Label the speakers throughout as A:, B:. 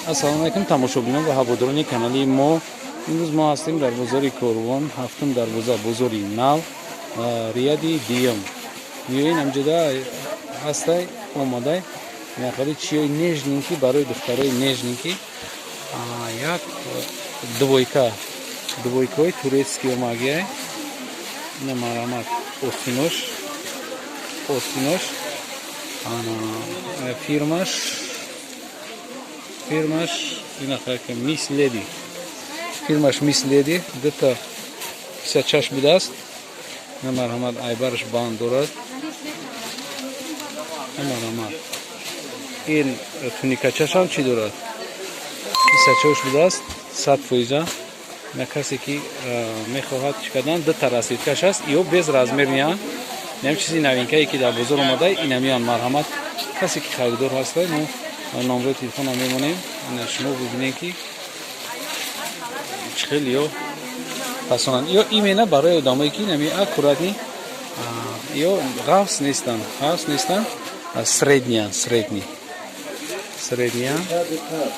A: Ассалому алайкум, тамошобинон ва ҳаводорони канали мо. Имрӯз мо ҳастем дар бозори Корвон, ҳафтум дарвоза, бозори нав, ряди дуюм. Миёин ҳамҷода ҳастай, омадай яхали чиёи нежненький барои духтарои нежненький. Як двойка, двойкаҳои турецкий омагиай. Ина марҳамат, остинош, остинош, фирмаш инака Мисс Леди, фирмаш Мисс Леди, дута 56 будааст. На, марҳамат, айбараш банд дорад. Марҳамат, ин туникачашам чӣ дорад, 54 будааст, 100%. На, касе ки мехоҳад чӣ кардан, дута расцветкаш аст. Ё без размер меянд. Инам чизи новинкае, ки дар бозор омада, инамиён. Марҳамат, касе ки харидор ҳаста, мо номрои телефонам мемонем, шумо бибинед, ки чӣ хел ё фасонанд. Ё именно барои одамое, ки нами аккуратный, ё ғафс нестанд, ғафс нестанд, среднян, средний, среднян,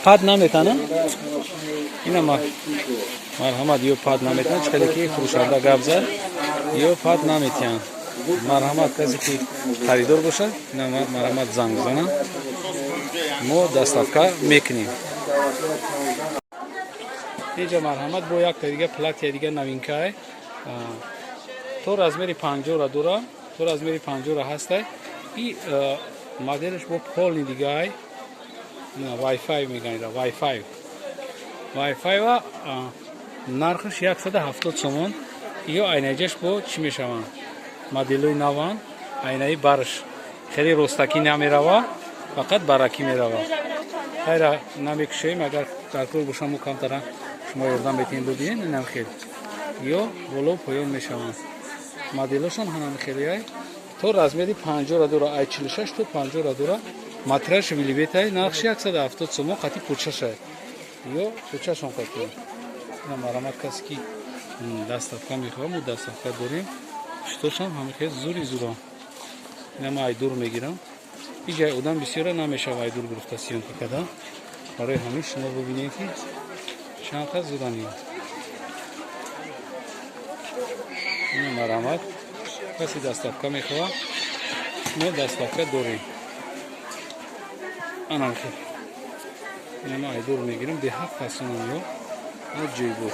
A: пад наметана. Ина марҳамат, ё пад наметанад. Чӣ хеле ки фурӯшанда гап зад, ё пад наметиҳанд. Марҳамат, касе ки харидор бошад, ина марҳамат, занг бизанад, мо доставка мекунем. Инҷа марҳамат, бо якта дига платья дига новинкае, то размери 50-ра дора, то размери 50-ра ҳастай. И моделаш бо полный дигаай, вайфай мегӯянд, вайфай, вайфайва. Нархаш 170 сомон. Ё айнаҷаш бо чӣ мешаванд, моделҳои наванд, айнаи барш хеле ростакӣ намерава, фақат баракӣ мерава. Хайра, намекушоем, агар дар кор боша, мо камтара шумо ёрдам метиҳем, бибинед. Инам хел ё боло поён мешаванд, моделошон ҳанам хелеай, то размери 50-ра дора, ай 46 то 50-ра дора. Материалш вельветай, нархши 170 сомон, қати пучашай, ё пучашон қати. Марҳамат, касе ки доставка мехоҳам, мо доставка дорем. Штошам ҳама хел зури зура. Инама ай дур мегирам, иҷай одам бисёра намешава ай дур гирифта съёмка карда. Барои ҳамин шумо бибинед, ки чанд қад зурани. Ина марҳамат, касе доставка мехоҳад, мо доставка дорем. Анам хел инама ай дур мегирам, беҳақ фасонам, ё ҷой буд.